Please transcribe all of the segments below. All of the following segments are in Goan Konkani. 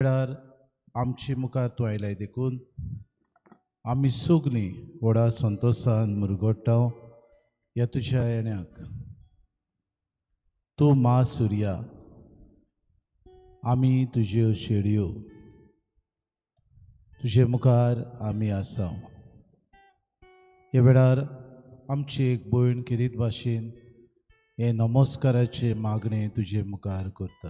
वेळार आमचे मुखार तूं आयलाय देखून आमी सगलीं व्हडा संतोशान मुरगोट्टा ह्या तुज्या येण्याक. तूं मा सुर्या, आमी तुज्यो शेडयो, तुजे मुखार आमी आसा. ह्या वेळार आमची एक भयण खेरीत भाशेन हे नमस्काराचे मागणें तुजे मुखार करता.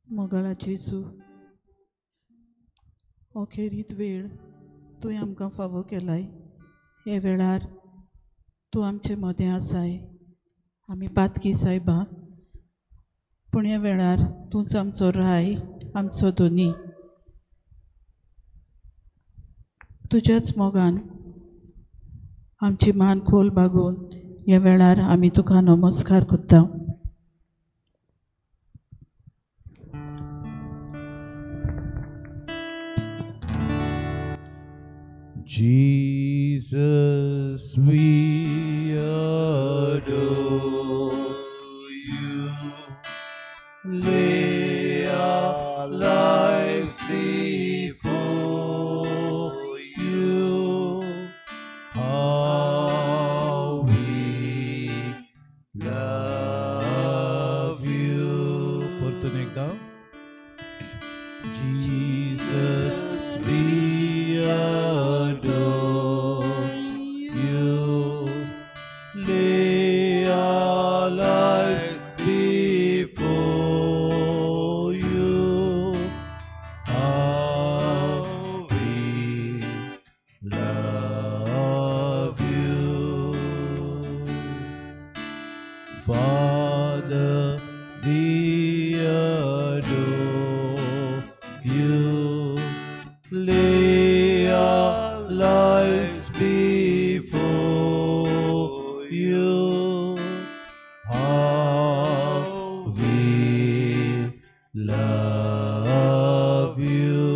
मोगाळा जेजू, हो खेरीत वेळ तुवें आमकां फावो केलाय. हे वेळार तूं आमचे मदें आसाय. आमी पातकी सायबा, पूण ह्या वेळार तूंच आमचो राय, आमचो धनी. तुज्याच मोगान आमची मान खोल बागोवन ह्या वेळार आमी तुका नमस्कार करता. Jesus, we adore you. Lay our lives before you. How we love you. परतून एकदा. Jesus, we adore you. Lay our lives before you. How we love you. Father, we adore you. Lay our lives before you. How we love you.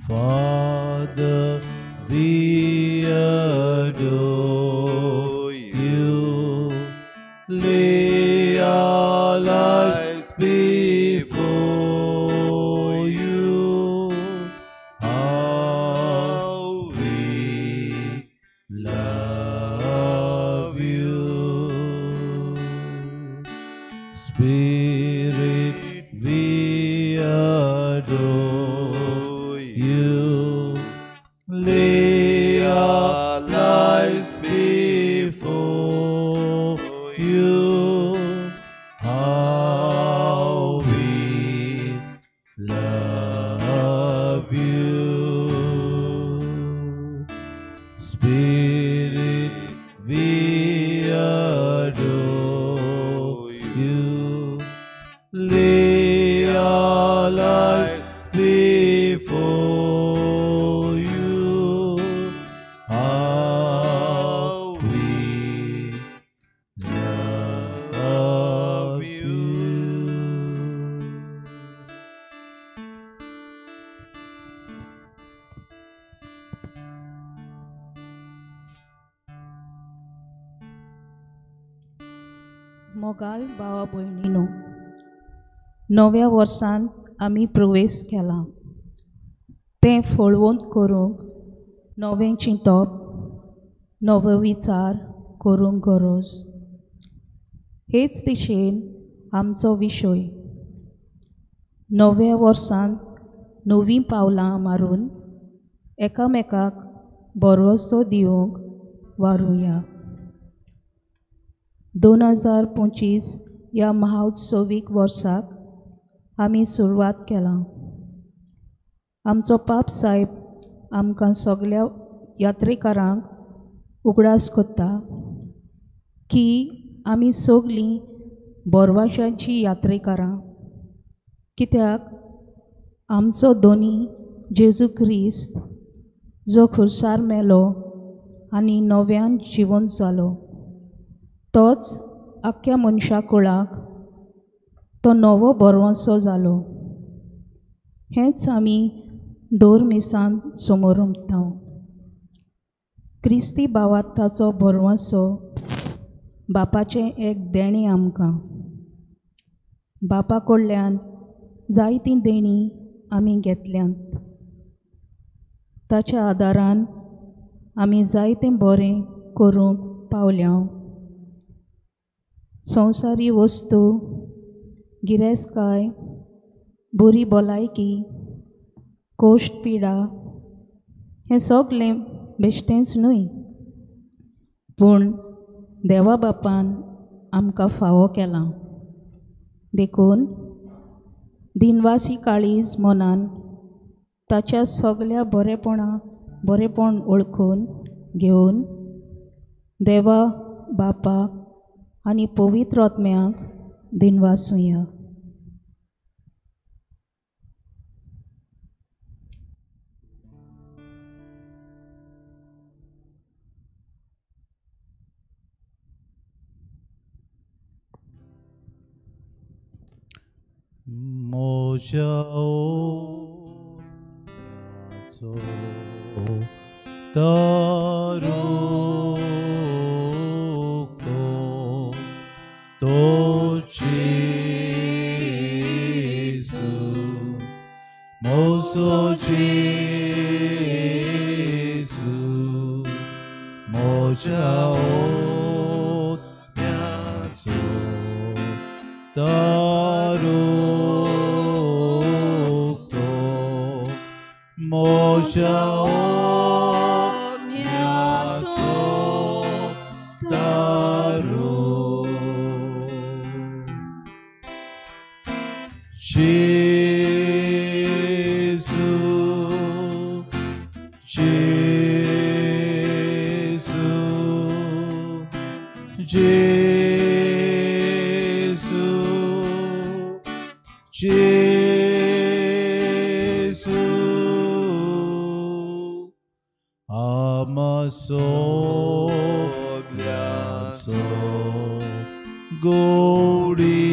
Father, we adore you. Lay our lives before you. How we love you. Spirit, we adore you. Lay our lives before you. How we love you. Spirit, we adore you. Lay our lives before you. How we love you. मोगाळ भावा भयणीनो, नव्या वर्सान आमी प्रवेश केला. तें फळवंत करूंक नवें चिंतप, नवो विचार करूंक गरज. हेच दिशेन आमचो विशय नव्या वर्सान नवीं पावलां मारून एकामेकाक भरवसो दिवंक वारुया. 2025 ह्या महोत्सवीक वर्साक आमी सुरवात केला. आमचो पाप साहेब आमकां सगल्या यात्रेकारांक उगडास करता की आमी सगलीं बोरवाशांची यात्रेकारां, कित्याक आमचो धनी जेजू क्रिस्त जो खुर्सार मेलो आनी नव्यान जिवंत जालो, तोच आख्ख्या मनशा कुळाक तो नवो बरवंसो जालो. हेंच आमी दर मिसान समोर उमता. क्रिस्ती भावार्थाचो बरवंसो बापाचें एक देणें आमकां. बापा कडल्यान जायतीं देणीं आमी घेतल्यांत. ताच्या आदारान आमी जायतें बरें करूंक पावल्या. संवसारी वस्तू, गिरेस्तकाय, बरी भलायकी, कोश्ट पिडा हें सगलें बेश्टेंच न्हय, पूण देवा बापान आमकां फावो केलां. देखून दिनवासी काळीज मनान ताच्या सगल्या बरेपण वळखून घेवन देवा बापा आनी पवित्र आत्म्याक दिनवासुया. म्हज्या तारूक तो जेजू म्हजो जेजू म्हज्या ओत्म्याचो तारूक तो म्हज्या ओत्म्याचो तारूक. जेजू जेजू जेजू जेजू आमा सगल्यांचो गोडी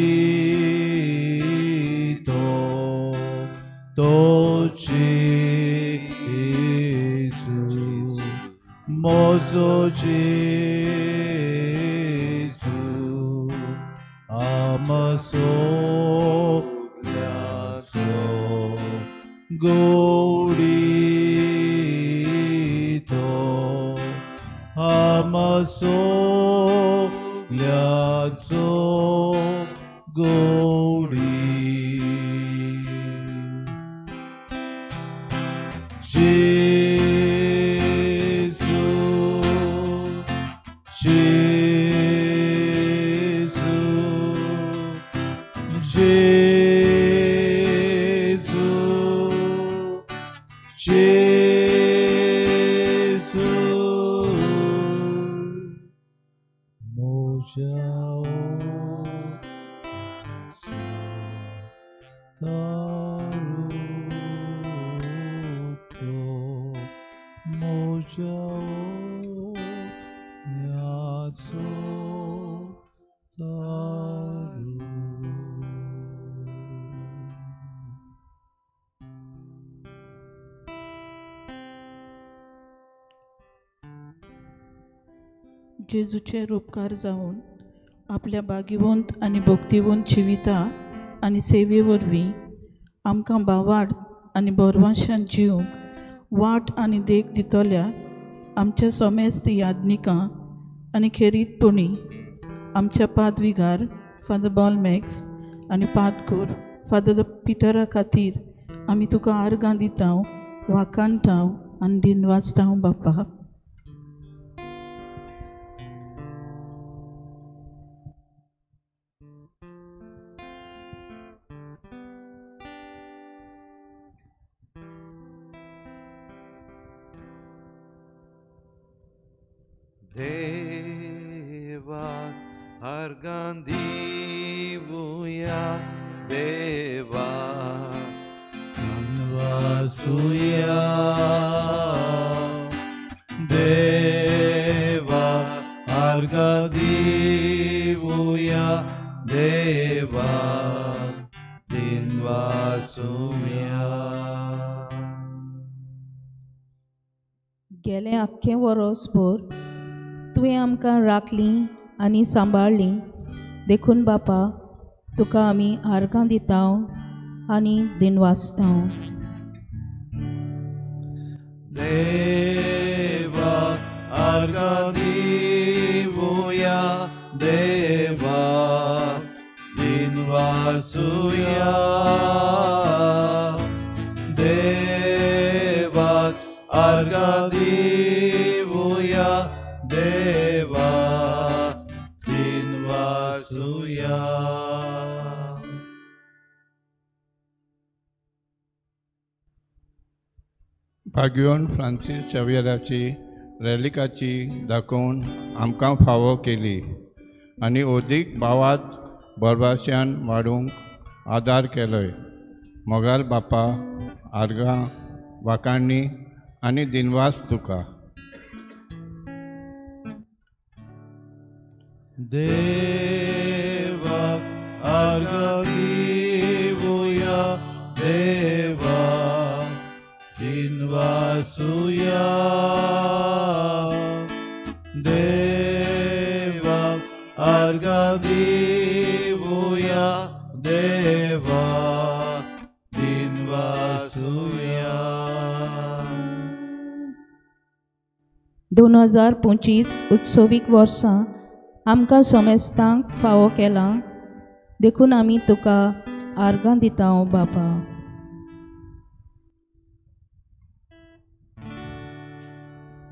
तो जेजू म्हजो जेजू आमा सगल्यांचो गोडी तो आमा सगल्यांचो गोडी. जेजू जेजू जेजू जेजू म्हज्या ओत्म्याचो तारूक तो म्हज्या ओत्म्याचो तारूक. जेजूचे उपकार जावन आपल्या भाग्यवंत आनी भक्तिवंत जिविता आनी सेवे वरवीं आमकां भावार्थ आनी बरवाशान जिवंक वाट आनी देख दितल्या आमच्या समेस्त यादनिकां आनी खेरीतपणी आमच्या पादविगार फादर बॉलमॅक्स आनी पादकूर फादर पिटरा खातीर आमी तुका आर्गां दिताव, वाखाणटाव आनी दिनवासताव बापा. देवा आर्गां दिवया देवा दिनवासुया देवा आर्गां दिवया देवा दिनवासुया. गेलें आख्खें वरोसभर तुवें आमकां राखली आनी सांबाळ्ळी, देखून बापा तुका आमी आर्गां दिता आनी दिनवासता. देवा आर्गां दिवया देवा दिनवासुया. देवा आर्गां दिवया देवा दिनवासुया. भाग्यवंत फ्रांसीस शावियराची रेलिकाची दाखोवन आमकां फावो केली आनी अदीक भावात बरबाश्यान वाडूंक आदार केलोय. मोगाल बापा आर्गां वाखाणी आनी दिनवास तुका. देवा आर्गां दिवया देवा दिनवासुया. देवा आर्गां दिवया देवा दिनवासुया. 2025 उत्सवीक वर्सां आमकां समेस्तांक फावो केलां, देखून आमी तुका आर्गां दिता बापा.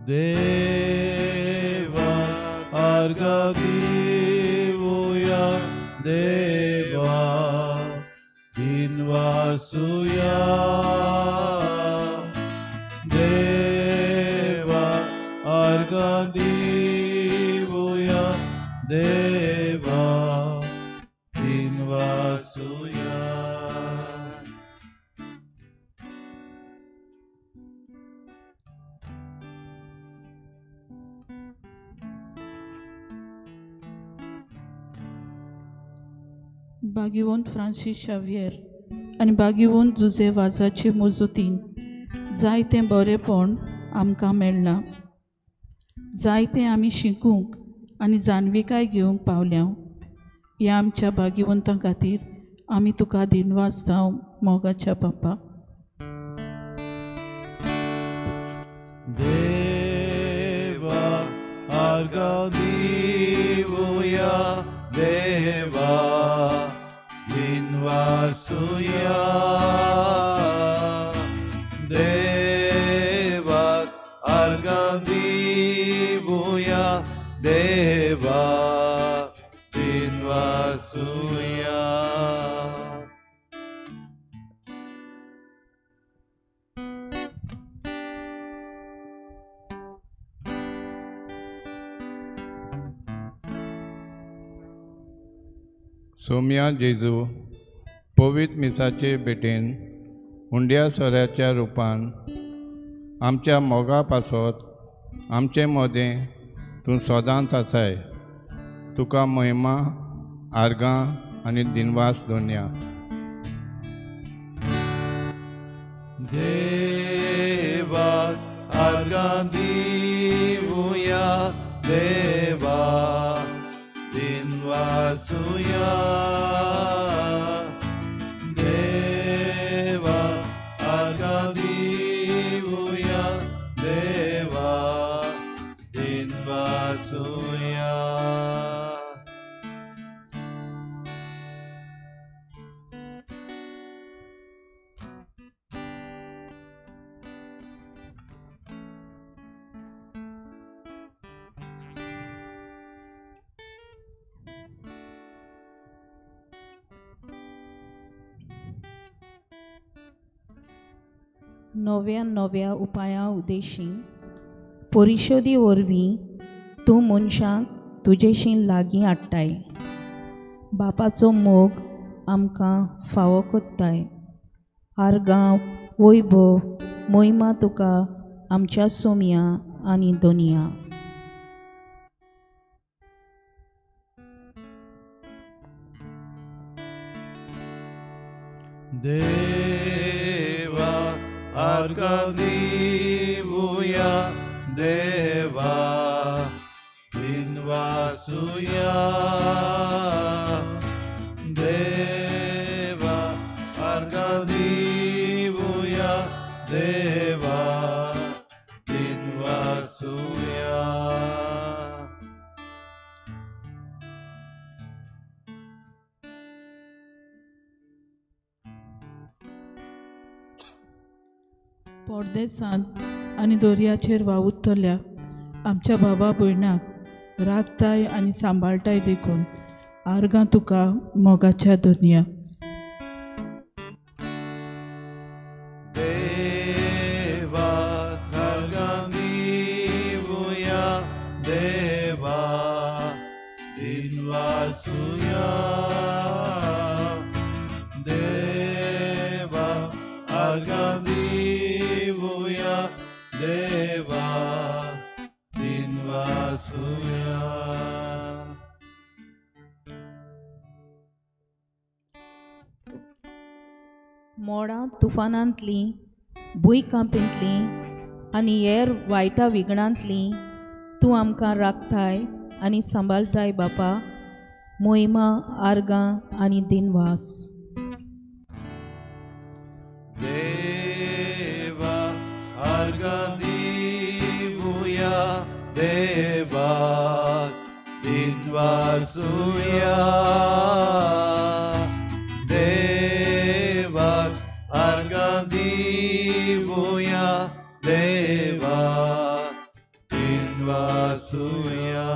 देवा आर्गां दिवया देवा दिनवासुया. देवा आर्गां दिवया देवा दिनवासुया. भाग्यवंत फ्रांसीस शावियर आनी भाग्यवंत जुझे वाजाचे मजतीन जायतें बरेंपण आमकां मेळ्ळां. जायतें आमी शिकूंक आनी जाणविकाय घेवंक पावल्या. ह्या आमच्या भाग्यवंतां खातीर आमी तुका दिनवासता मोगाच्या बापा. देवा आर्गां दिवया देवा दिनवासुया. देवा आर्गां दिवया देवा दिनवासुया. सोम्या जेजू पवित्र मिसाचे भेटेन हुंड्या सोऱ्याच्या रुपान आमच्या मोगा पासत आमचे मदें तूं सदांच आसाय. तुका महिमा आर्गां आनी दिनवास दोनया. देवा आर्गां दिवया देवा दिनवासुया. देवा आर्गां दिवया देवा दिनवासुया. नव्या नव्या उपाया उद्देशी परिशोदी वरवीं तूं मनशांक तुजेशी लागीं हाडटाय. बापाचो मोग आमकां फावो कोत्ताय. आर्गां वैभव मोहिमा तुका आमच्या सोम्या आनी दोनया. देवा आर्गां दिवया देवा दिनवासुया देवा आर्गां दिवया देवा दिनवासुया। परदेसांत आनी दर्याचेर वावुरतल्या आमच्या बाबा भयणाक राखताय आनी सांबाळटाय देखून आर्गां तुका मोगाच्या दुनिया। देवा आर्गां दिवया देवा दिनवासुया देवा आर्गां दिवया देवा दिनवासुया। मोडां तुफानांतलीं भुंयकांपींतलीं आनी हेर वायटा विघ्नांतलीं तूं आमकां राखताय आनी सांबाळटाय बापा। मोहिमा आर्गां आनी दिनवास। देवा आर्गां दिवया देवा दिनवासुया देवा आर्गां दिवया देवा दिनवासुया।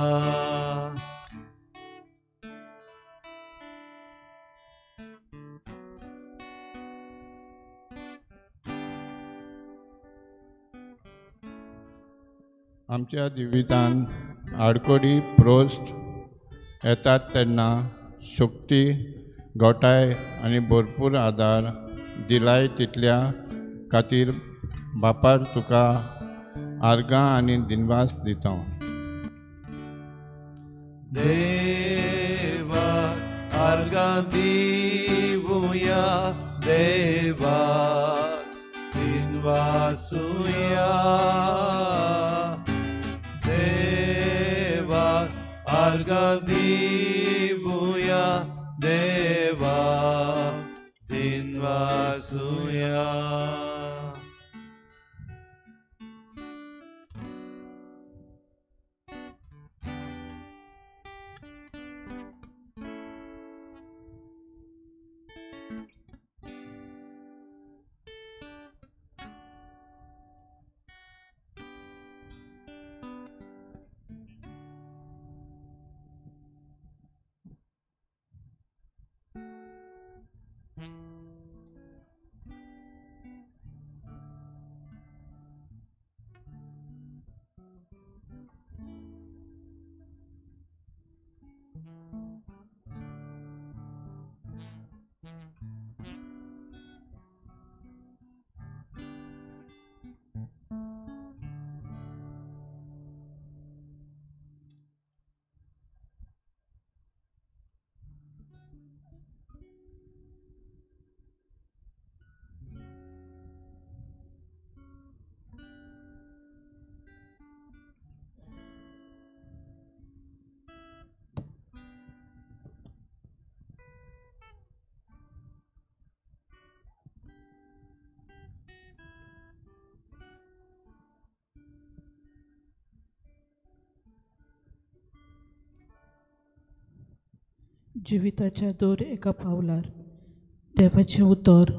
आमच्या जिवितांत आडकोडी प्रोस्ट येतात तेन्ना शक्ती गोठाय आनी भरपूर आदार दिलाय तितल्या खातीर बापार तुका आर्गां आनी दिनवास दिता। देवा आर्गां दिवया देवा दिनवासुया देवा आर्गां दिवया देवा दिनवासुया। जिविताच्या दर एका पावलार देवाचें उतर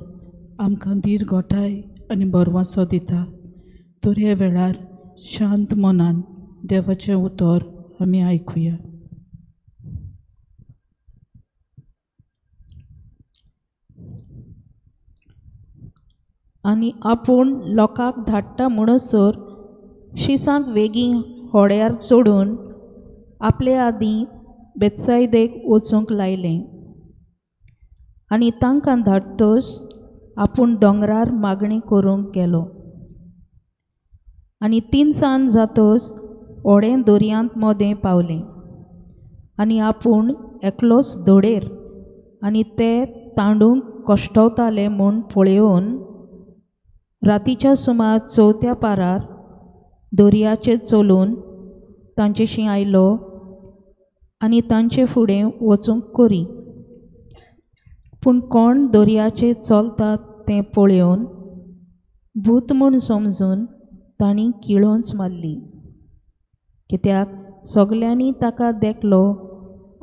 आमकां धीर गोठाय आनी बरवासो दिता। तर ह्या वेळार शांत मनान देवाचें उतर आमी आयकुया। आनी आपूण लोकांक धाडटा म्हणसर शिसांक वेगीं होड्यार चडून आपले आदीं बेतसायदेक वचूंक लायलें आनी तांकां धाडटच आपूण दोंगरार मागणी करूंक गेलो। आनी तिनसांज जातच होडें दर्यांत मदें पावलें आनी आपूण एकलोच धोडेर आनी ते तांडूंक कश्टवताले म्हूण पळोवन रातीच्या सुमार चवथ्या पारार दर्याचेर चलून तांचेशी आयलो आनी तांचे फुडें वचूंक करी. पूण कोण दर्याचेर चलतात तें पळोवन भूत म्हूण समजून तांणी किळोंच मारली, कित्याक सगल्यांनी ताका देखलो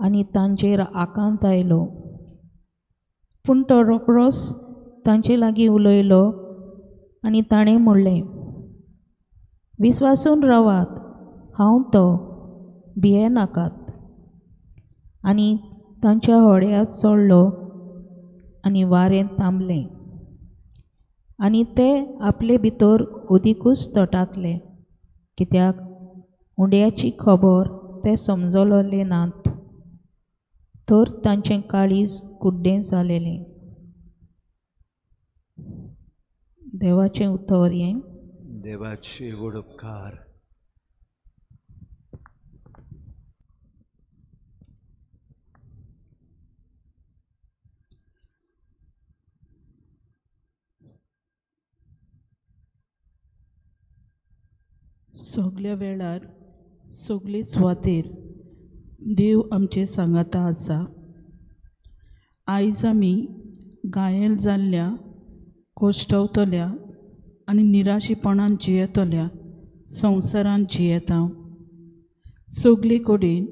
आनी तांचेर आकांत आयलो. पूण तो रोखडोच तांचे लागीं उलयलो आनी ताणें म्हणलें, विस्वासून रावात, हांव तो, भियेनाकात. आनी तांच्या होड्यांत चडलो आनी वारें थांबलें आनी ते आपले भितर अदिकूच तटाकले, कित्याक उंड्याची खबर ते समजलोले नात, तर तांचें काळीज कुड्डें जालेलें. देवाचें उतर हें. देवाचे गोड उपकार. सगल्या वेळार सगले सुवातेर देव आमचे सांगाता आसा. आयज आमी घायल जाल्ल्या, कोश्टवतल्या आनी निराशीपणान जियेतल्या संवसारान जियेता. सगले कडेन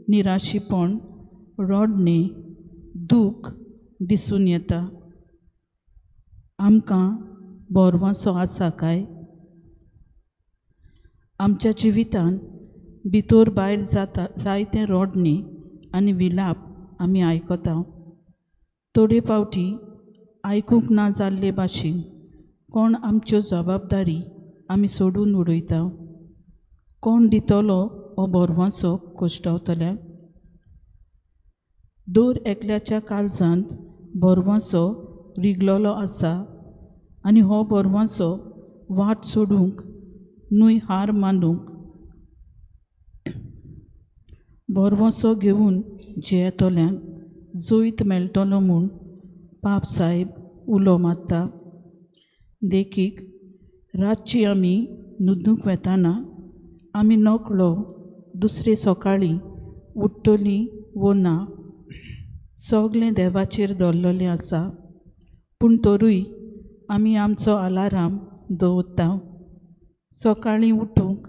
निराशीपण, रडणें, दूख दिसून येता. आमकां बोरवांसो आसा काय? आमच्या जिवितांत भितर भायर जाता जायतें रडणें आनी विलाप आमी आयकता. थोडे फावटी आयकूंक ना जाल्ले भाशेन कोण आमच्यो जबाबदारी आमी सोडून उडयता. कोण दितलो हो बोरवांसो कोश्टावतल्याक? दर एकल्याच्या काळजांत बोरवांसो रिगलोलो आसा आनी हो बोरवांसो वाट सोडूंक न्हय हार मानूंक बोरवांसो घेवन जियेतल्यांक जैत मेळटलो म्हूण पाप साहेब उलो मारता. देखीक, रातची आमी न्हिदूंक वेताना आमी नकळो दुसरे सकाळीं उठ्ठली वो ना, सगळें देवाचेर दवरलेलें आसा. पूण तरूय आमी आमचो अलाराम दवरता. सकाळीं उठूंक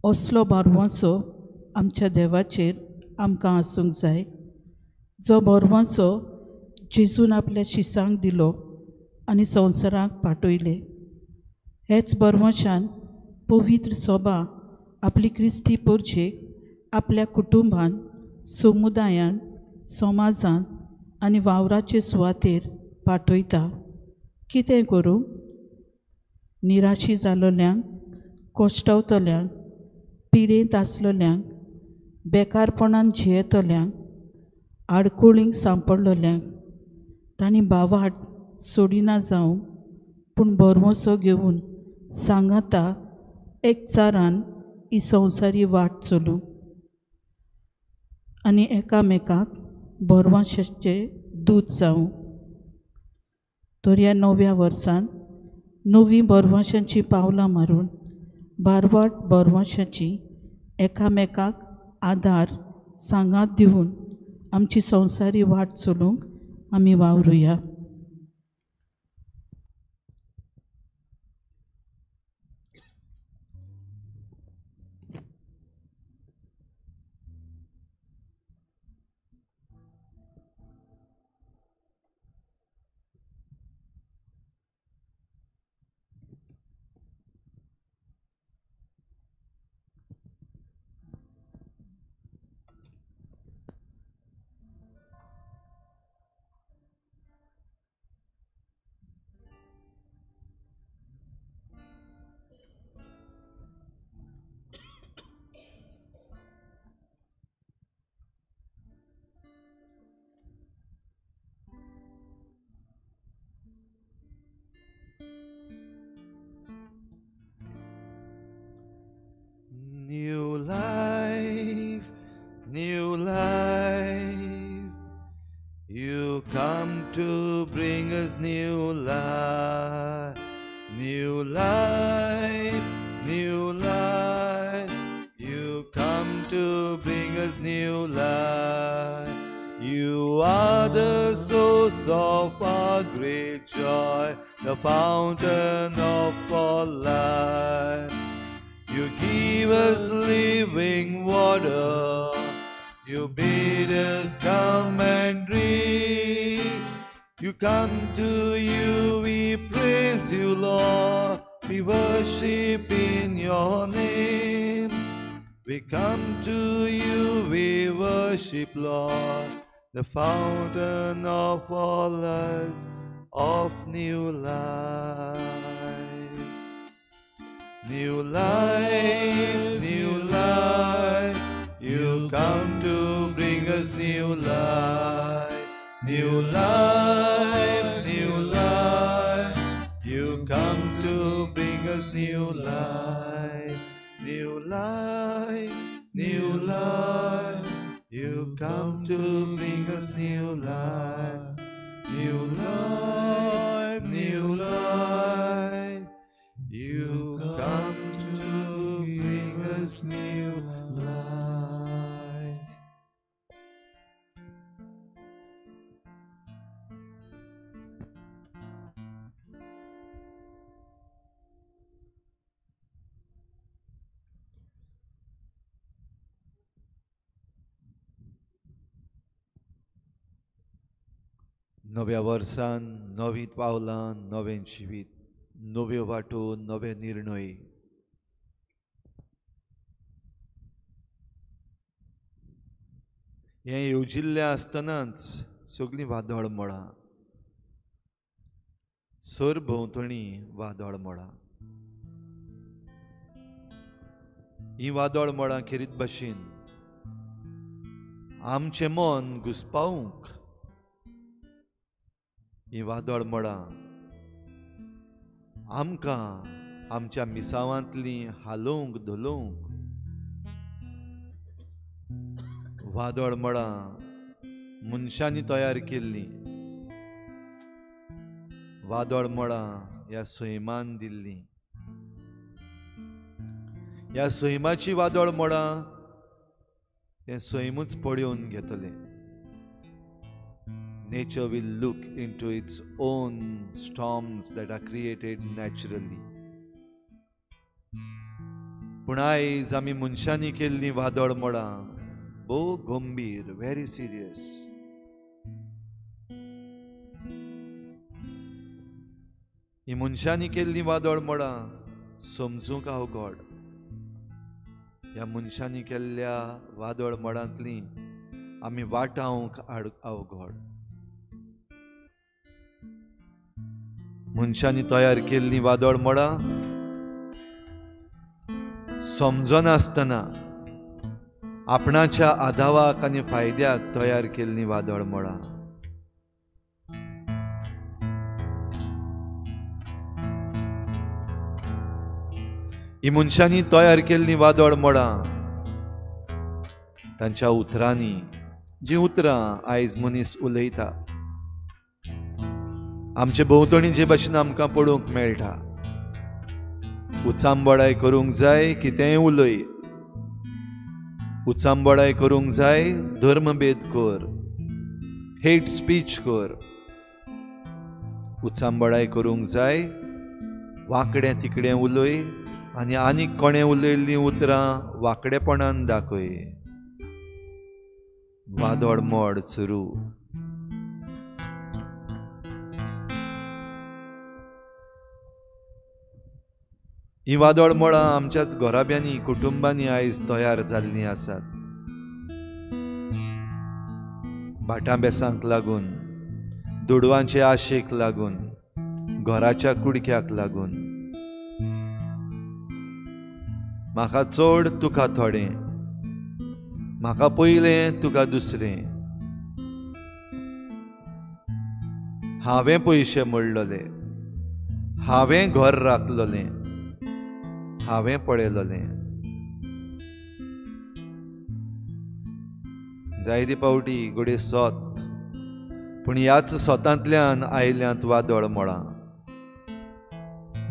असलो बोरवांसो आमच्या देवाचेर आमकां आसूंक जाय, जो बोरवांसो जेजून आपल्या शिसांक दिलो आनी संवसाराक पाठयले. हेच बोरवांशान पवित्र सोबा आपली क्रिस्ती परजेक आपल्या कुटुंबान, समुदायान, समाजान आनी वावराचे सुवातेर पाठयता. कितें करूं? निराशी जालोल्यांक, कोश्टवतल्यांक, पिडेंत आसलोल्यांक, बेकारपणान जियेतल्यांक, आडकुळींक सांपडलोल्यांक तांणी भावाट सोडिना जावं, पूण बोरवंसो घेवन सांगाता एकचारान ही संवसारी वाट चलूं आनी एकामेकाक बोरवांशाचे दूत जावं. तर ह्या नव्या वर्सान नवीं बोरवांशांचीं पावलां मारून बारवाट बोरवांशाची एकामेकाक आदार सांगात दिवन आमची संवसारी वाट चलूंक आमी वावरुया. You come to bring us new life, new life, new life. You come to bring us new life. You are the source of our great joy, the fountain of all life. You give us living water. You bid us come and drink. You come to you, we praise you, Lord. We worship in your name. We come to you, we worship, Lord, the fountain of all life, of new life. New life, new life. You come to bring us new life, new life, new life. You come to bring us new life, new life, new life. You come to bring us new life, new life, new life. You come to bring us new life. नव्या वर्सान नवीं पावलां, नवें जिवीत, नव्यो वाटो, नवे निर्णय. हें येवजिल्लें आसतनाच सगळीं वादळ मळां, सरभोंवतणी वादळ मळां. हीं वादळ मळां खेरीत भाशेन आमचें मन घुसपावंक हीं वादळ मळां आमकां आमच्या मिसावांतलीं हालोवंक धोलोवंक वादळ मळां मनशांनी तयार केल्लीं वादळ मळां ह्या सैमान दिल्लीं. ह्या सैमाची वादळ मळां हें सैमूच पळोवन घेतलें. Nature will look into its own storms that are created naturally. पूण आयज आमी मनशांनी केल्लीं वादळ मळां भोव गंभीर, व्हेरी सिरियस. हीं मनशांनी केल्लीं वादळ मळां समजूंक अवघड. ह्या मनशांनी केल्ल्या वादळ मळांतलीं आमी वाटावंक अवघड. मनशांनी तयार केल्लीं वादळ मळां समजनासतना आपणाच्या आदावाक आनी फायद्याक तयार केल्लीं वादळ मळां. हीं मनशांनी तयार केल्लीं वादळ मळां तांच्या उतरांनी, जीं उतरां आयज मनीस उलयता, आमचे भोंवतणी जे भाशेन आमकां पळोवंक मेळटा, उचांबळाय करूंक जाय कितेंय उलय, उचांबळाय करूंक जाय धर्मभेद कर, हेट स्पीच कर, उचांबळाय करूंक जाय वांकडें तिकडें उलय आनी आनीक कोणें उलयल्लीं उतरां वांकडेपणान दाखय. वादळ मोड सुरू. हीं वादळ मळां आमच्याच घराब्यांनी, कुटुंबांनी आयज तयार जाल्लीं आसात. भाटां बेसांक लागून, दुडवांचे आशेक लागून, घराच्या कुडक्याक लागून. म्हाका चड तुका थोडें, म्हाका पयलें तुका दुसरें, हांवें पयशे मोडलोले, हांवें घर राखलोलें, हांवें पळयलोलें. जायते फावटी घडये सत पूण ह्याच सोतांतल्यान आयल्यांत वादळ मळां.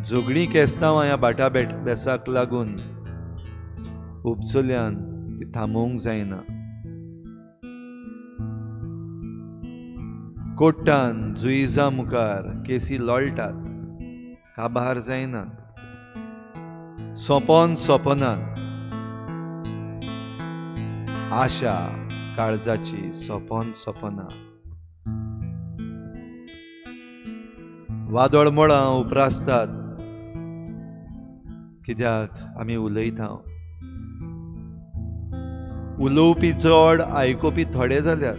झगडीं केस्तांवां ह्या भाटा बेसाक लागून उपसल्यान ती थांबोवंक जायना. कोट्टान जुईजा मुखार केसी लोळटात, काबार जायनात, सोंपोन सोंपनात. आशा काळजाची सोंपोन सोंपना. वादळ मळां उप्रासतात कित्याक आमी उलयता. उलोवपी चड, आयकुपी थोडे जाल्यात.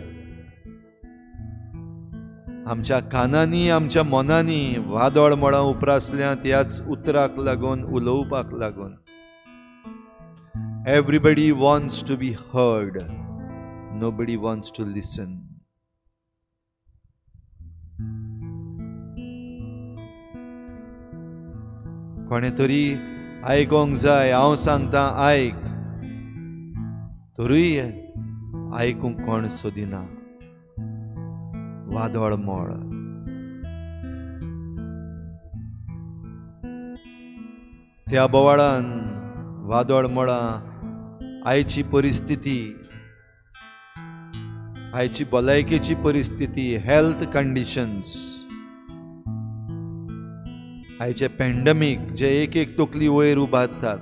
आमच्या कानांनी, आमच्या मनांनी वादळ मळां उप्रासल्यांत ह्याच उतराक लागून, उलोवपाक लागून. Everybody wants to be heard, nobody wants to listen. कोणें तरी आयकोंक जाय, हांव सांगता आयक, तरूय आयकूंक कोण सोदिना. वादळ मळ. त्या बोवाळान वादळ मळां आयची परिस्थिती, आयची भलायकेची परिस्थिती, हेल्थ कंडिशन्स, आयचे पॅन्डेमीक जे एक एक तकली वयर उबारतात.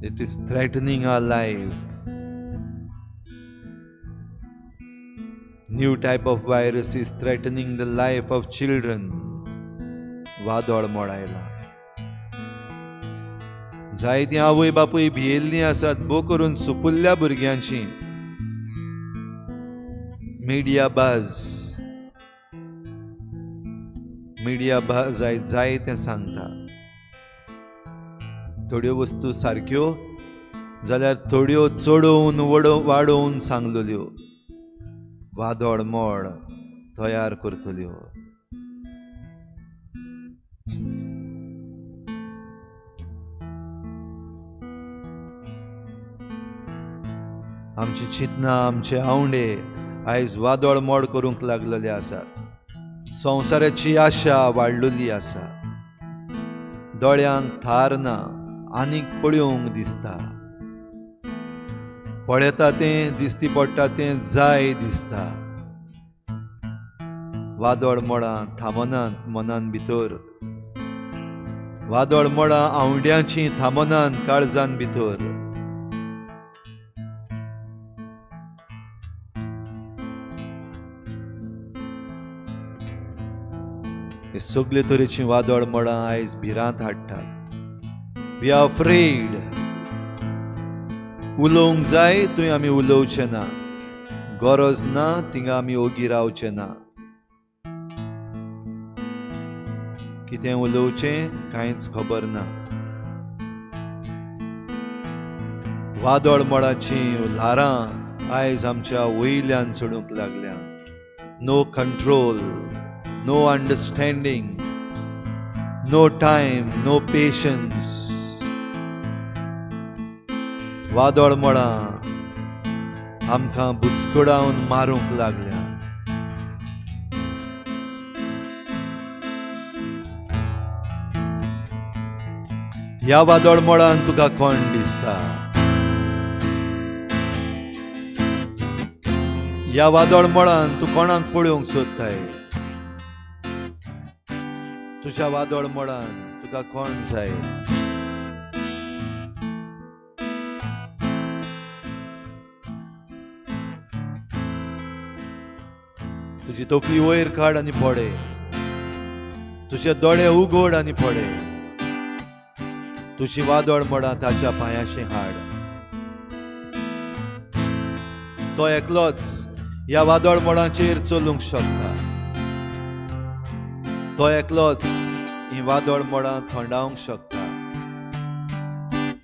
It is threatening our life. New type of virus is threatening the life of children. वादळ मळ आयला. जायतीं आवय बापूय भियेल्लीं आसात, भो करून सुपुल्ल्या भुरग्यांची. मिडिया बाज, मिडिया बाज आयज जाय तें सांगता. थोड्यो वस्तू सारक्यो जाल्यार थोड्यो चडोवन वाडोवन सांगलेल्यो. वादळ मळ तयार करतल्यो. आमची चिंतना, आमचे आवंडे आयज वादळ मोड करूंक लागलेले आसात. संवसाराची आशा वाडलेली आसा. दोळ्यांक थार ना, आनीक पळोवंक दिसता. पळयता तें दिसती पडटा तें जाय दिसता. वादळ मळां थांबनात मनान भितर. वादळ मळां आवंड्यांची थांबनात काळजान भितर. हे सगळे तरेची वादळ मळां आयज भिरांत हाडटात. We are afraid. उलोवंक जाय थंय आमी उलोवचें ना, गरज ना थिंगा आमी ओगी रावचें ना. कितें उलोवचें कांयच खबर ना. वादळ मळाचीं ल्हारां आयज आमच्या वयल्यान चडूंक लागल्या. No control, no understanding, no time, no patience. वादळ मळां आमकां बुचकडावन मारूंक लागल्या. ह्या वादळ मळान तुका कोण दिसता? ह्या वादळ मळान तूं कोणाक पळोवंक सोदताय? तुज्या वादळ मळान तुका कोण जाय? तुजी तकली वयर काड आनी पडे, तुजे दोळे उगड आनी पडे, तुजी वादळ मळां ताच्या पांयाशी हाड. तो एकलोच ह्या वादळ मळांचेर चलूंक शकता. तो एकलोच ही वादळ मळां थंडावंक शकता.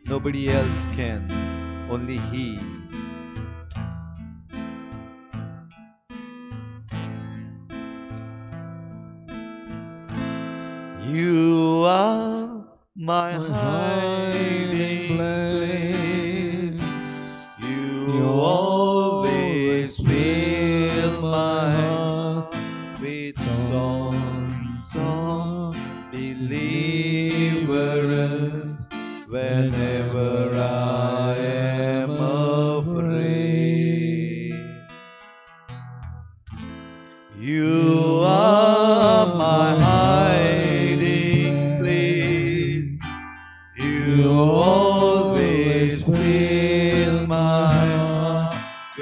Nobody else can, only he. You are my hiding place. You always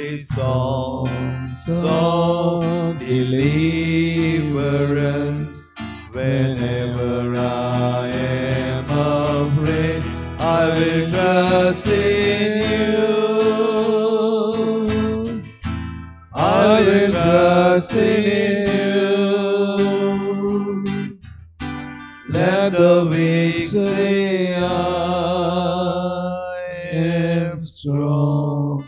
with songs of deliverance. Whenever I am afraid, I will trust in you. I will trust in you. Let the weak say I am strong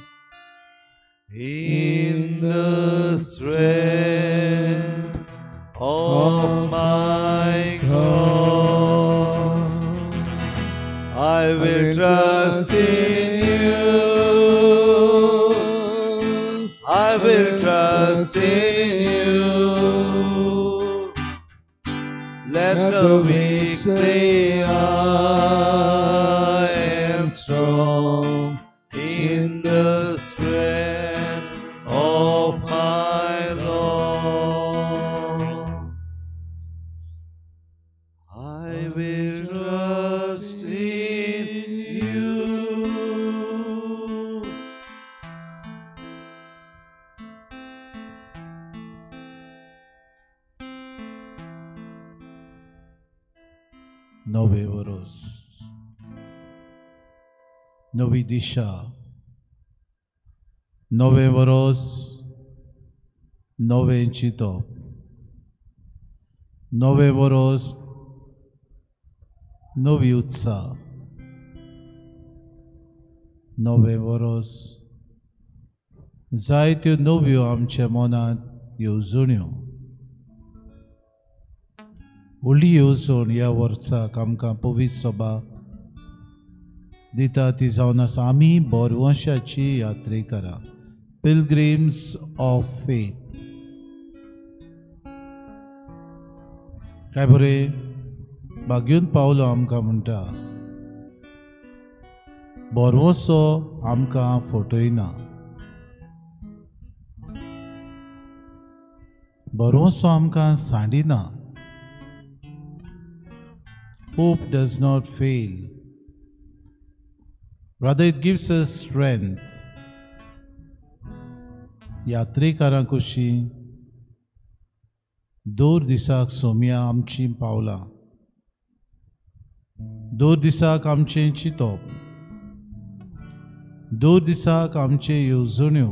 in the strength of my God. I will trust in you. I will trust in you. Let the weak say I am strong in the strength of my Lord. I will trust in you. नवे वरोस, नवी दिशा, नवे वरोस, नवें चिंतप, नवे वरोस, नवी उत्साह, नवे वरोस, जायत्यो नव्यो आमच्या मनांत येवजण्यो. व्हडली येवजण ह्या वर्साक आमकां पवित्र सभा दिता ती जावन आसा आमी बोरवंशाची यात्रेकरां, पिलग्रीम्स ऑफ फेथ. काय बरें भाग्यून पावलो आमकां म्हणटा, बोरवसो आमकां फटयना, बोरवसो आमकां सांडिना. Hope does not fail. Rather, it gives us strength. यात्रेकारां कशी दर दिसाक सोम्या आमचीं पावलां, दर दिसाक आमचें चिंतप, दर दिसाक आमच्यो येवजण्यो,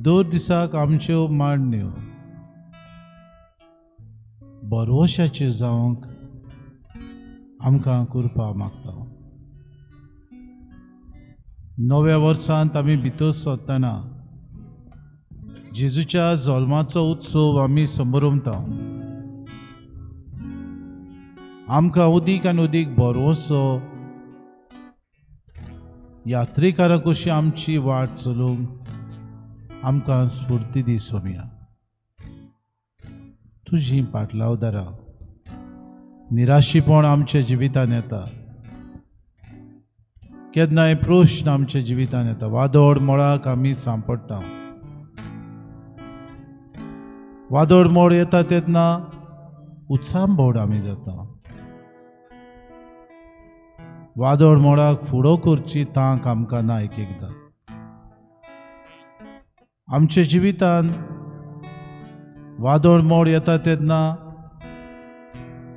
दर दिसाक आमच्यो मांडण्यो भरवशाचेर जावंक आमकां कृपा मागता. नव्या वर्सांत आमी भितर सरतना जेजूच्या जल्माचो उत्सव आमी समरमता. आमकां अदीक आनी अदीक भरवसो यात्रेकारां कशी आमची वाट चलूंक आमकां स्फूर्ती दी सोम्या. तुजी पाटलावदारां निराशीपण आमच्या जिवितान येता, केन्नाय प्रश्न आमच्या जिवितान येता, वादळ मोळाक आमी सांपडटा. वादळ मोड येता तेन्ना उत्सांबोड आमी जाता. वादळ मोडाक फुडो करची तांक आमकां ना. एक एकदां आमच्या जिवितान वादळ मोड येता तेन्ना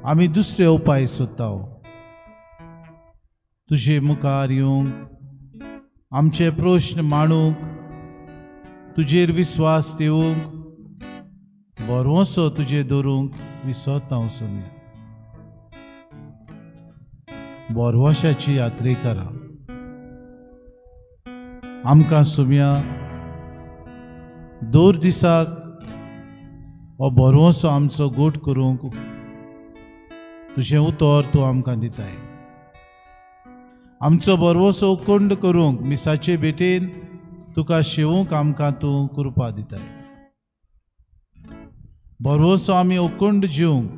आमी दुसरे उपाय सोदता. तुजे मुखार येवंक, आमचे प्रश्न मांडूंक, तुजेर विस्वास दिवंक, भरवंसो तुजेर दवरूंक विसरता सोम्या. भरवंशाची यात्रेकरां आमकां सोम्या दर दिसाक हो भरवंसो आमचो गोट करूंक तुजें उतर तूं आमकां दिताय. आमचो भरवंसो उकंड करूंक मिसाचे भेटेन तुका शेवूंक आमकां तूं कृपा दिताय. भरवंसो आमी उकंड जिवंक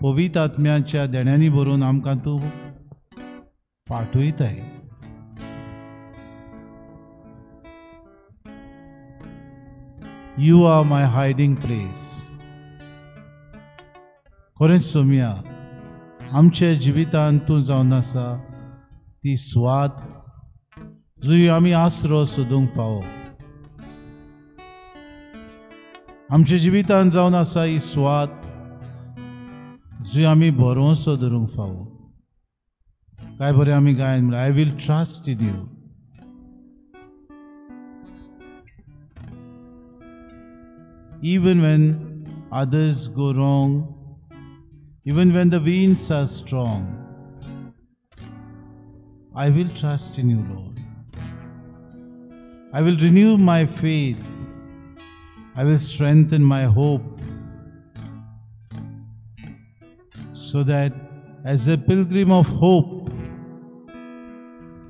पवित्र आत्म्याच्या देण्यांनी भरून आमकां तूं पाठयताय. You are my hiding place. खरेंच सोम्या आमच्या जिवितांत तूं जावन आसा ती सुवात, जुंय आमी आसरो सोदूंक फावो. आमच्या जिवितांत जावन आसा ही सुवात जुंय आमी भरवंसो धरूंक फावो. काय बरें आमी गायन म्हणलें, I will trust in you. Even when others go wrong, even when the winds are strong, I will trust in you, Lord. I will renew my faith. I will strengthen my hope, so that as a pilgrim of hope,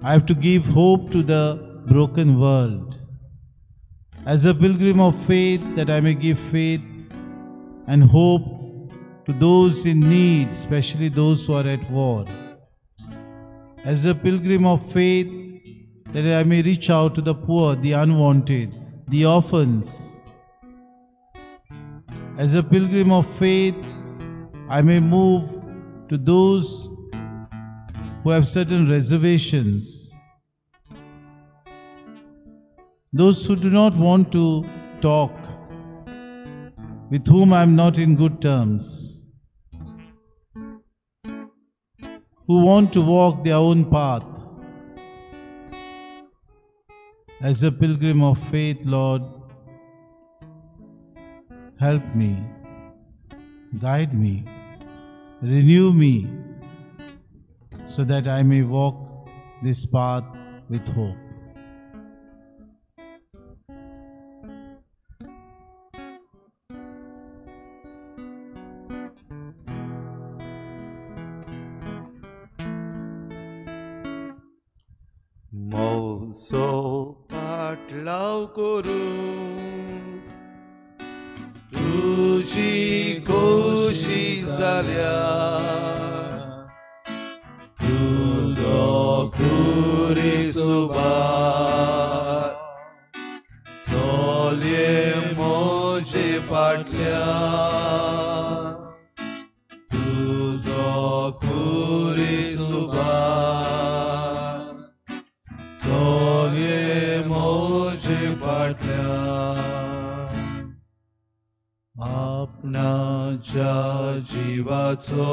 I have to give hope to the broken world. As a pilgrim of faith, that I may give faith and hope to those in need, especially those who are at war. As a pilgrim of faith, that I may reach out to the poor, the unwanted, the orphans. As a pilgrim of faith, I may move to those who have certain reservations, those who do not want to talk, with whom I am not in good terms, who want to walk their own path. As a pilgrim of faith, Lord, help me, guide me, renew me, so that I may walk this path with hope. म्हजो पाटलाव करूं तुजी खोशी जाल्या, तुजो खुरीसुबार चलये म्हजे फाटल्यान, तुजो खुरीसुबार चलये म्हजे फाटल्यान. आपणाच्या जिवाचो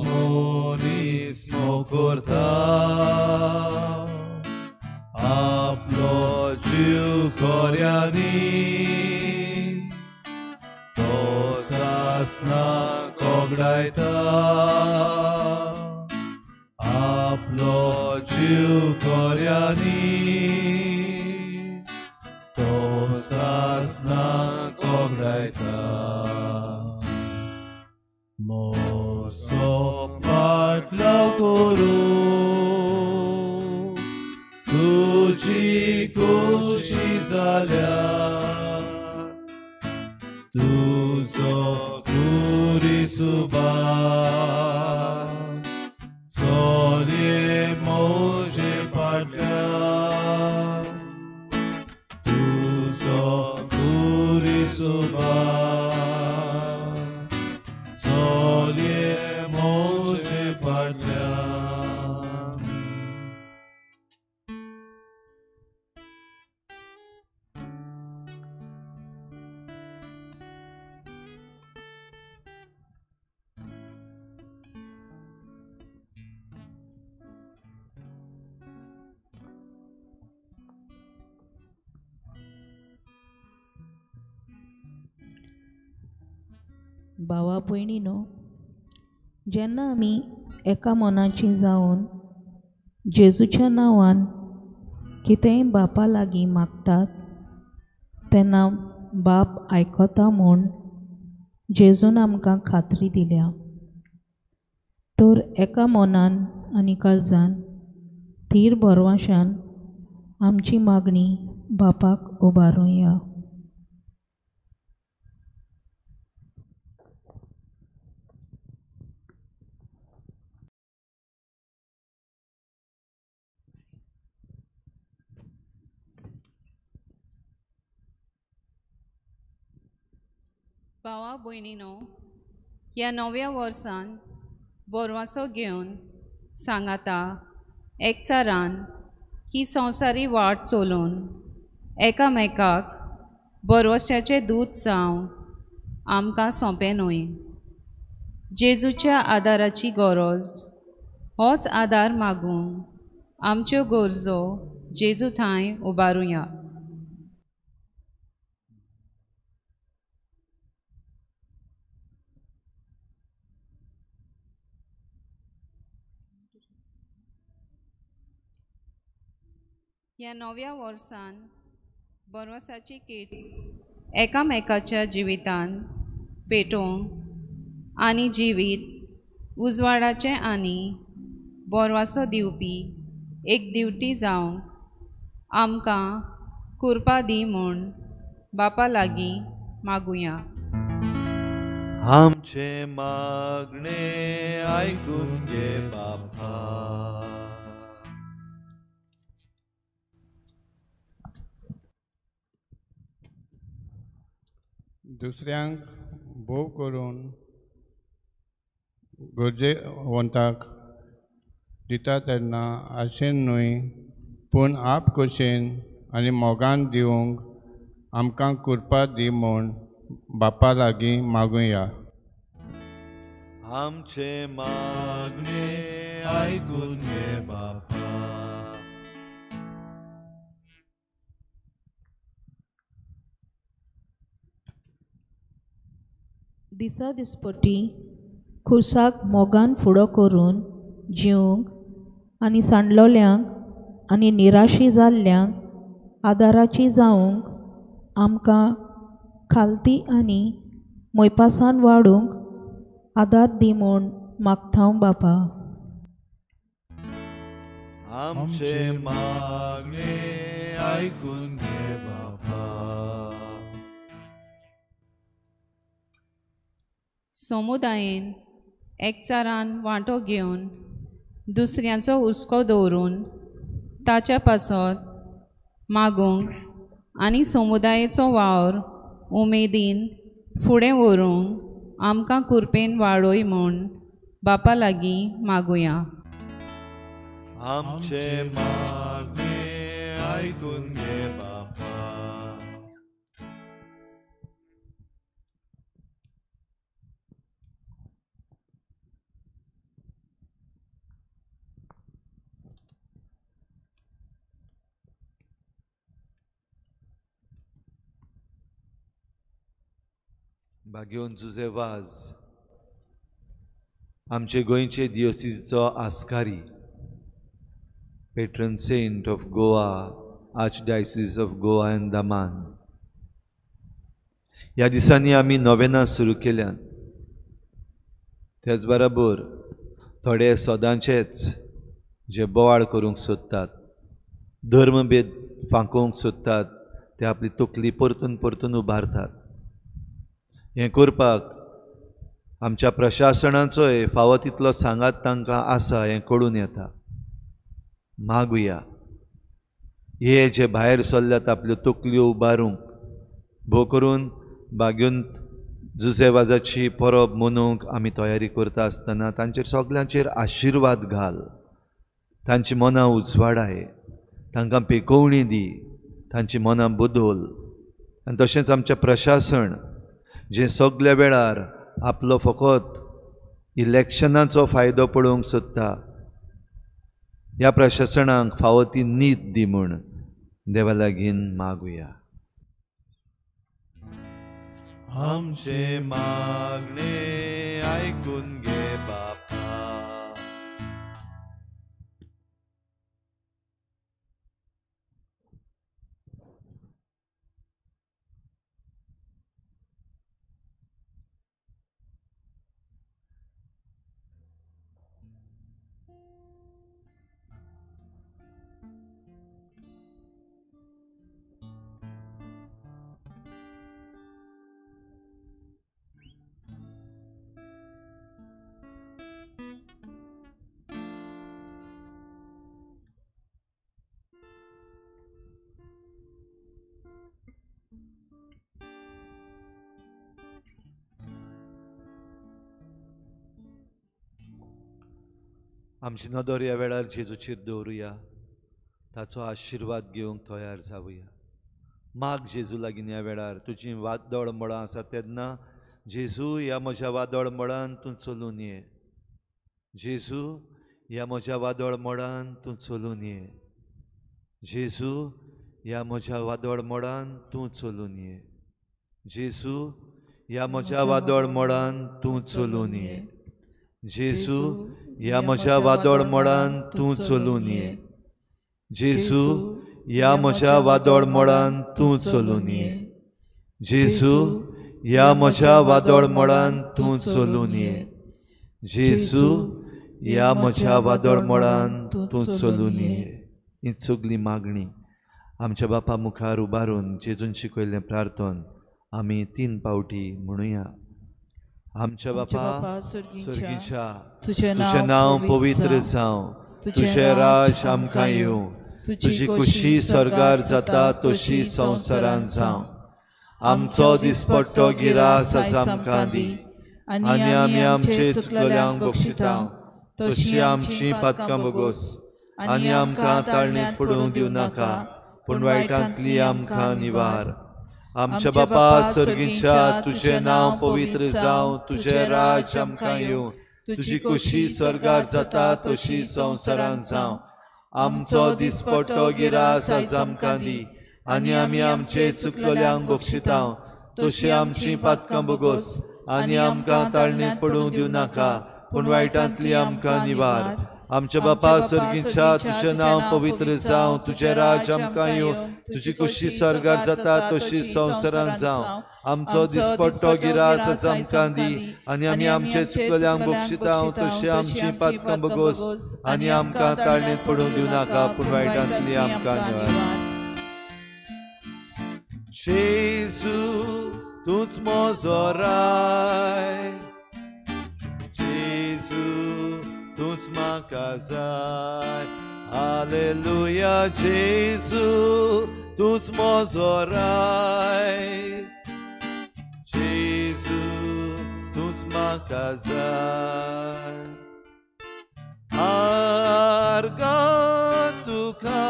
मनीस करता, आपलो जीव खऱ्यांनी तो सासणाक कोगडायता, आपलो जीव खऱ्यांनी तो सासणाक कोगडायता. म्हजो पाटलाव करूं तुजी खोशी जाल्या, तुजो खुरीसुबार चलये म्हजे फाटल्यान, तुजो खुरीसुबार चलये म्हजे फाटल्यान. भावा भयणीनो, जेन्ना आमी एका मनाची जावन जेजूच्या नांवान कितेंय बापा लागीं मागतात तेन्ना बाप आयकता म्हूण जेजून आमकां खात्री दिल्या. तर एका मनान आनी काळजान थीर भरवंशान आमची मागणी बापाक उबारुया. भावा भयणीनो, ह्या नव्या वर्सान बोरवासो घेवन सांगाता एकचारान ही संवसारी वाट चलोवन एकामेकाक भरवश्याचें दूत जावंक आमकां सोंपें न्हय. जेजूच्या आदाराची गरज, होच आदार मागूंक आमच्यो गरजो जेजू थंय उबारुया. ह्या नव्या वर्सान भरवसाची कीट एकामेकाच्या जिवितान पेटोवंक आनी जिवीत उजवाडाचें आनी भरवंसो दिवपी एक दिवटी जावंक आमकां कुरपा दी म्हूण बापा लागीं मागुया. आमचें मागणें आयकून घे बापा. दुसऱ्यांक भोव करून गरजेवंताक दिता तेन्ना आशेन न्हय पूण आप खोशेन आनी मोगान दिवंक आमकां कृपा दी म्हूण बापा लागीं मागुया. आमचें मागणें आयकून घे बापा. दिसा दिसपटी खुर्साक मोगान फुडो करून जिवंक आनी सांडलोल्यांक आनी निराशी जाल्ल्यांक आदाराची जावंक आमकां खालती आनी मोयपासान वाडूंक आदार दी म्हूण मागता बापा. आमचें मागणें आयकून घे बापा. समुदायेन एकचारान वांटो घेवन दुसऱ्यांचो हुस्को दवरून ताच्या पासत मागूंक आनी समुदायेचो वावर उमेदीन फुडें व्हरूंक आमकां कुरपेन वाडय म्हूण बापा लागीं मागुया. आमचें मागणें आयकून घे बापा. भाग्योन जुजे वाज आमचे गोंयचे दियोसीचो आस्कारी, patron saint of Goa, archdiocese of Goa and Daman. ह्या दिसांनी आमी नोवेनां सुरू केल्यात. त्याच बराबर थोडे सदांचेच जे बोवाळ करूंक सोदतात, धर्मभेद फांकोवंक सोदतात, ते आपली तकली परतून परतून उबारतात. हें करपाक आमच्या प्रशासनाचोय फावो तितलो सांगात तांकां आसा हें कळून येता. मागुया हे जे भायर सरल्यात आपल्यो तकल्यो उबारूंक, भोव करून बागेवन जुजे वाजाची परब मनोवंक आमी तयारी करता आसतना तांचेर सगल्यांचेर आशिर्वाद घाल, तांची मनां उजवाडाय, तांकां पेकोवणी दी, तांची मनां बदल. आनी तशेंच आमचें प्रशासन जें सगल्या वेळार आपलो फकत इलेक्शनाचो फायदो पळोवंक सोदता, ह्या प्रशासनाक फावो ती नीत दी म्हूण देवा लागीं मागुया. आमचें मागणें आयकून घे बापा. आमची नदर ह्या वेळार जेजूचेर दवरुया, ताचो आशिर्वाद घेवंक तयार जावया. माग जेजू लागीं ह्या वेळार, तुजी वादळ मळां आसा तेन्ना जेजू ह्या म्हज्या वादळ मळान तूं चलून ये. जेजू ह्या म्हज्या वादळ मळान तूं चलून ये. जेजू ह्या म्हज्या वादळ मळान तूं चलून ये. जेजू ह्या म्हज्या वादळ मळान तूं चलून ये. जेजू ह्या म्हज्या वादळ मळान तूं चलून ये. जेजू ह्या म्हज्या वादळ मळान तूं चलून ये. जेजू ह्या म्हज्या वादळ मळान तूं चलून ये. जेजू ह्या म्हज्या वादळ मळान तूं चलून ये. ही सगळी मागणी आमच्या बापा मुखार उबारून जेजून शिकयल्लें प्रार्थन आमी 3 पावटी म्हणुया. आमच्या बापा स्वर्गीच्या, तुजें नांव पवित्र जावं, तुजें राज आमकां येवं, तुजी खुशी स्वर्गार जाता तशी संवसारान जावं. आमचो दिसपट्टो गिरास आज आमकां दी, आनी आमी आमचे चुकलेल्यांक बक्षिता तशी आमची पातकां भोगोस, आनी आमकां ताळणेंत पडूंक दिवं नाका, पूण वायटांतली आमकां निवार. आमच्या बापा स्वर्गीच्या, तुजें नांव पवित्र जावं, तुजें राज आमकां येवं, तुजी खुशी स्वर्गार जाता तशी संवसारान जावं. आमचो दिसपट्टो गिरास आज आमकां दी, आनी आमी आमचे चुकलेल्यांक बक्षिता तशी आमची पातकां भोगोस, आनी आमकां ताळणेंत पडूंक दिवं नाका, पूण वायटांतली आमकां निवार. आमच्या बापा स्वर्गीच्या, तुजें नांव पवित्र जावं, तुजें राज आमकां येवं, तुजी खुशी स्वर्गार जाता तशी संवसारान जावं. आमचो दिसपट्टो गिरास आज आमकां दी, आनी आमी आमचे चुकलेल्यांक बक्षिता तशी आमची पातकां भोगोस, आनी आमकां ताळणेंत पडूंक दिवं नाका, पूण वायटांतली आमकां निवार. जेजू तूंच म्हजो राय, जेजू तूंच म्हाका जाय. हालेलुया, जेजू तूंच म्हजो राय, जेजू तूंच म्हाका जाय. आर्गां तुका,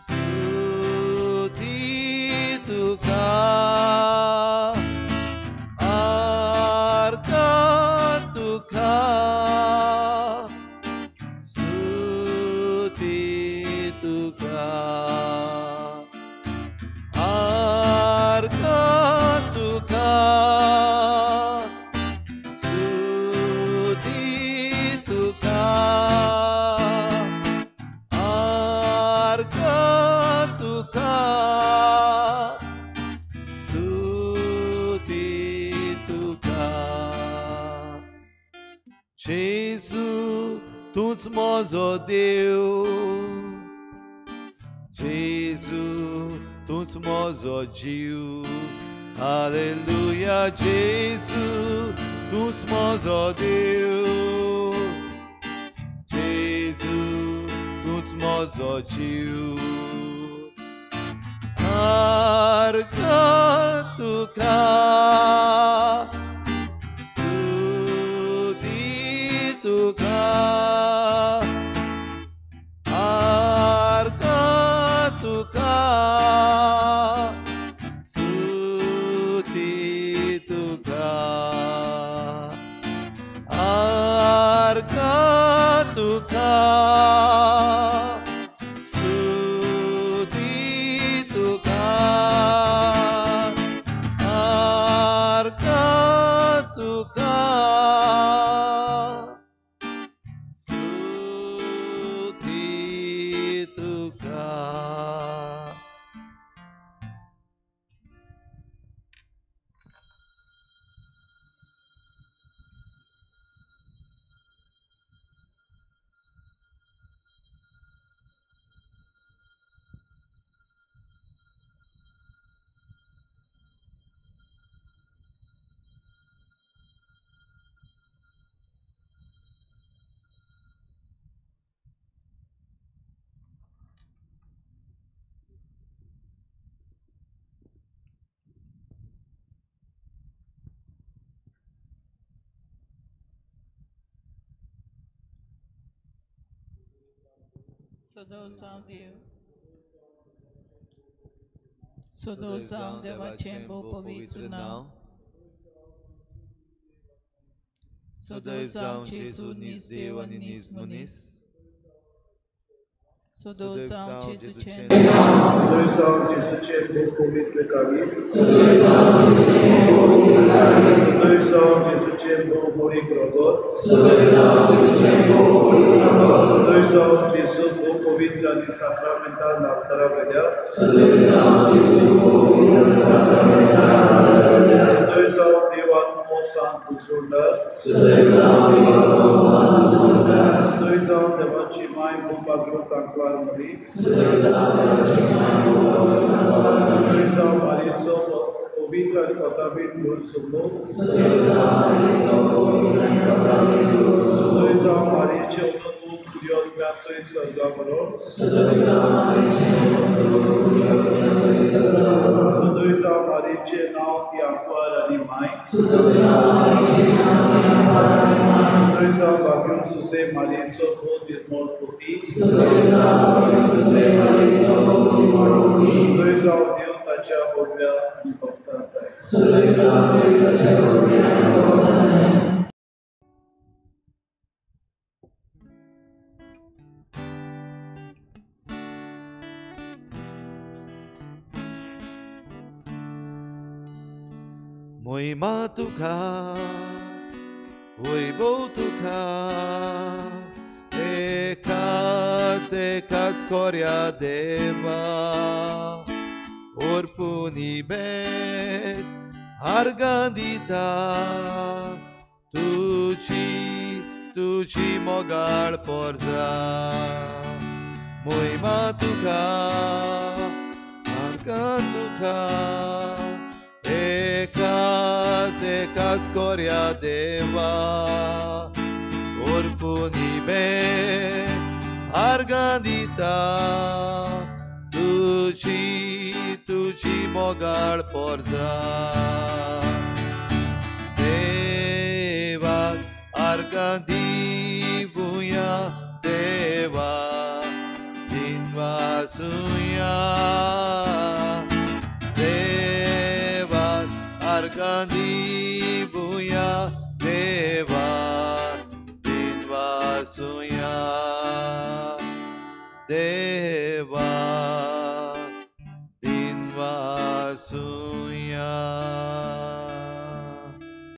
स्तुती तुका, आर्गां तुका, स्तुती तुका, आर्गां तुका, स्तुती तुका, आर्गां तुका, स्तुती तुका. जेजू तूंच म्हजो देव, जेजू तूंच म्हजो जीव. हालेलुया, जेजू तूंच म्हजो देव, जेजू तूंच म्हजो जीव. आर्गां तुका, स्तुती तुका, आर्गां तुका, स्तुती तुका, आर्गां तुका, स्तुती तुका, आर्गां तुका, स्तुती तुका. सदो जावं देव, सदो जावं देवाचें भोव पवित्र नांव, सदो जावं जेजू नीज देव आनी नीज मनीस, सदो जावं जेजूचें, सदो जावं जेजूचें भोव पवित्र काळीज, सदो जावं जेजूचें भोव मोडीक रगत, सदो जावं जेजू भोव पवित्र आनी साक्रामेंताल नाल्तरा वेल्या, सदो जावं देव आत्मो सांत उजोडदार, सदो जावं देवाची माय भोव पाग्रोत आंकवार मरी, सदो जावं मारयेचो पवित्र आनी कोताबीन भूर सोमो, सदो जावं मारयेचें अनंत कुरियोत्म्या सयत सर्गा बरो, सदो जावं मारयेचें नांव ती आंकवार आनी माय, सदो जावं बाग्यून सुसे मारयेचो भोव निर्मळ पोती, सदो जावं देव ताच्या होडव्या आनी भक्तांक. मोहिमा तुका वैभव तुका एकाच एकाच कोऱ्या देवा, ओरपुनी भेट आर्गां दिता, तुजी तुजी मोगाळ पोरजा. मोहिमा तुका आर्गां तुका एकाच एकाच कोऱ्या देवा, ओरपुनी भेट आर्गां दिता, तुजी तुजी मोगाळ पोरजा. देवाक आर्गां दिवया, देवा दिनवासुया, देवाक आर्गां दिवया, देवा